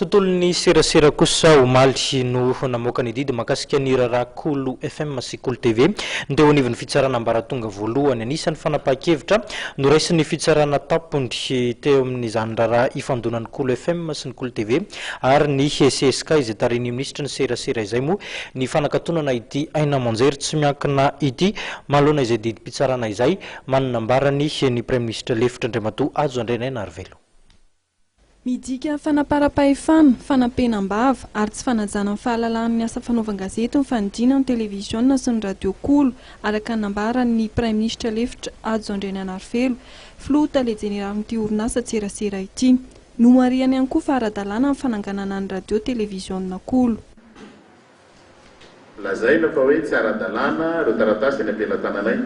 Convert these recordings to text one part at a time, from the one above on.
Tontolon'ny serasera kosa omaly no namoaka ny didy mahakasika ny raharaha Kolo FM sy Kolo TV ny teo anivon'ny fitsarana ambaratonga voalohany. Anisan'ny fanapahan-kevitra noraisin'ny fitsarana tampony teo amin'izany raharaha ifandonan'ny Kolo FM sy ny Kolo TV ary ny CSK izay tarihin'ny minisitry ny serasera izay moa ny fanakatonana ity haino aman-jery tsy miankina ity. Manoloana izay didim-pitsarana izay, manana ambarany ny praiminisitra lefitra Andriamatoa Hajo Andrianainarivelo. Midika fanaparam-pahefana, fanampenam-bava ary tsy fanajana ny fahalalahan'ny asa fanaovan-gazety ny fanidiana ny televiziona sy ny radio Kolo, araka ny nambaran'ny Praiminisitra lefitra Hajo Andrianainarivelo, filoha tale jeneralin'ity orinasa-tserasera ity. Nomarihany ihany koa fa ara-dalàna ny fananganana ny radio televiziona Kolo. Lazaina fa hoe tsy ara-dalàna ireo taratasy eny am-pelatananay.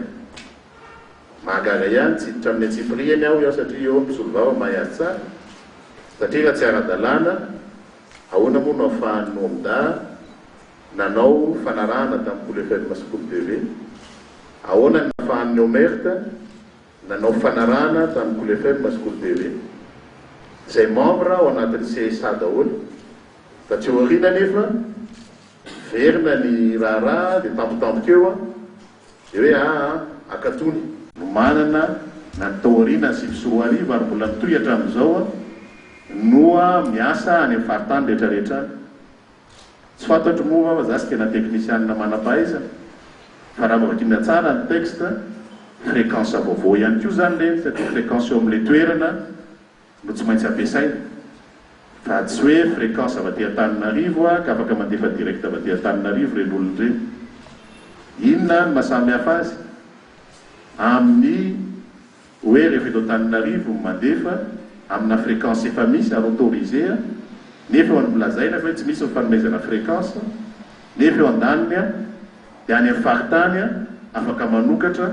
Mahagaga ihany, tsy hiditra amin'ny antsipiriany aho iaho satria eo ny mpisolovava mahay azy tsara, satria raha tsy ara-dalàna, ahoana moa no ahafahan'ny OMDA nanao fanarahana tamin'ny Kolo FM sy Kolo TV? Ahoana ny nahafahan'ny OMERT nanao fanarahana tamin'ny Kolo FM sy Kolo TV? Izay membre ao anatin'ny CSA daholo. Taty aoriana anefa, miverina ny raharaha dia tampotampoka eo dia hoe aa akatony. Nomanana na ny tao aoriana ny 2009 ary mbola mitohy hatramin'izao no miasa any amin'ny faritany rehetra rehetra any. Tsy fantatro moa fa za tsy tena teknisianina manam-pahaizana fa raha vakiana tsara ny texte, fréquence vaovao ihany koa izany ireny satria fréquence eo amin'ilay toerana no tsy maintsy ampiasaina fa tsy hoe fréquence avy aty Antananarivo ka afaka mandefa direct avy aty Antananarivo ireny olona ireny. Inona no maha samy hafa azy amin'ny hoe rehefa eto Antananarivo no mandefa amina fréquence efa misy ary autorisé nefa eo an lazaina fa hoe tsy misy ny fanomezana fréquence nefa eo andaniny dia any amin'ny faritany afaka manokatra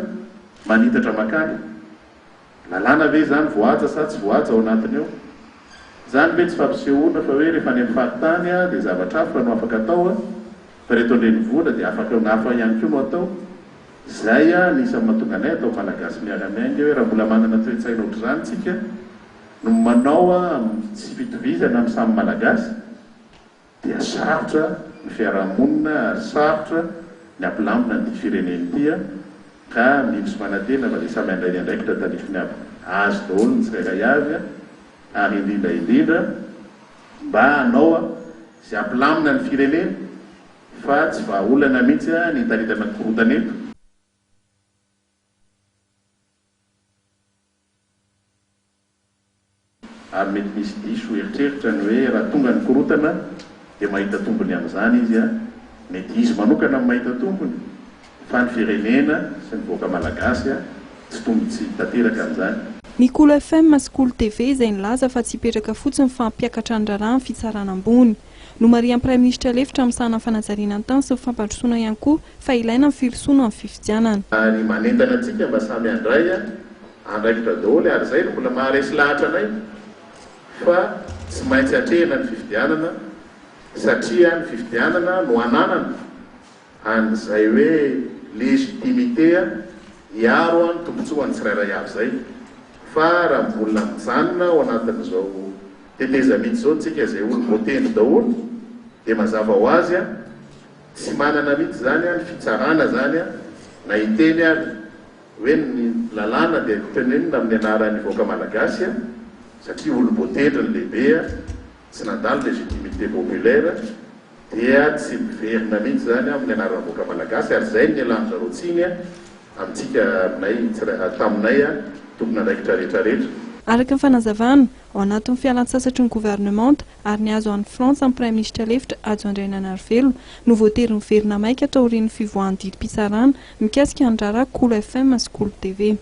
manitatra makany. Lalàna ve izany voahaja sa tsy voahaja ao anatiny ao? Izany ve tsy fampisehoana fa hoe rehefa any amin'ny faritany dia zavatra hafa no afaka atao fa reto an-drenivohitra dia afaka hafa ihany koa no atao? Izay ny isan'ny mahatonga anay atao Malagasy miara-miainga hoe raha mbola manana toe-tsaina ohatr'izany tsika no manao amin'ny tsy fitovizana amin'ny samy Malagasy dia sarotra ny fiarahamonina ary sarotra ny hampilamina an'ity firenena ity a! ka mino sy manantena fa dia samy handray ny andraikitra tandrifiny aby azy daholo ny tsirairay avy ary indrindra indrindra mba hanao izay hampilamina ny firenena fa tsy vahaolana mihitsy ny hitaritana korontana eto. Ary mety misy diso eritreritra ny hoe raha tonga ny korotana dia mahita tombony amin'izany izy an! Mety izy manokana no mahita tombony fa ny firenena sy ny vahoaka malagasy tsy tombontsia tanteraka amin'izany. Ny Kolo FM sy Kolo TV izay nilaza fa tsy hipetraka fotsiny fa hampiakatra ny raharaha amin'ny fitsarana ambony. Nomarihan'ny Praiminisitra lefitra misahana ny fanajariana ny tany sy ny fampandrosoana ihany koa fa ilaina ny firosoana amin'ny fifidianana. Ary manentana antsika mba samy handray andraikitra daholo ary izay no mbola maharesy lahatra anay fa tsy maintsy atrehina ny fifidianana satria ny fifidianana no ananana an'izay hoe légitimité hiaro ny tombotsoan'ny tsirairay avy izay fa raha mbola mijanona ao anatin'izao tetezamita izao tsika izay olom-boatendry daholo dia mazava ho azy tsy manana mihitsy izany ny fitsarana izany na hiteny ary Hoe ny lalàna dia tenenina amin'ny anaran'ny vahoaka malagasy satria olom-boatendry ny lehibe tsy nandalo légitimité populaire dia tsy miverina mihitsy izany amin'ny anaran'ny vahoaka malagasy ary izay no nialan-dry zareo tsiny amintsika aminay taminay tompon'andraikitra rehetra rehetra. Araka ny fanazavana, ao anatin'ny fialantsasatry ny governemanta ary nihazo an'i Frantsa ny Praiminisitra lefitra Hajo Andrianainarivelo no voatery niverina maika taorian'ny fivoahan'ny didim-pitsarana mikasika ny raharaha Kolo FM sy Kolo TV.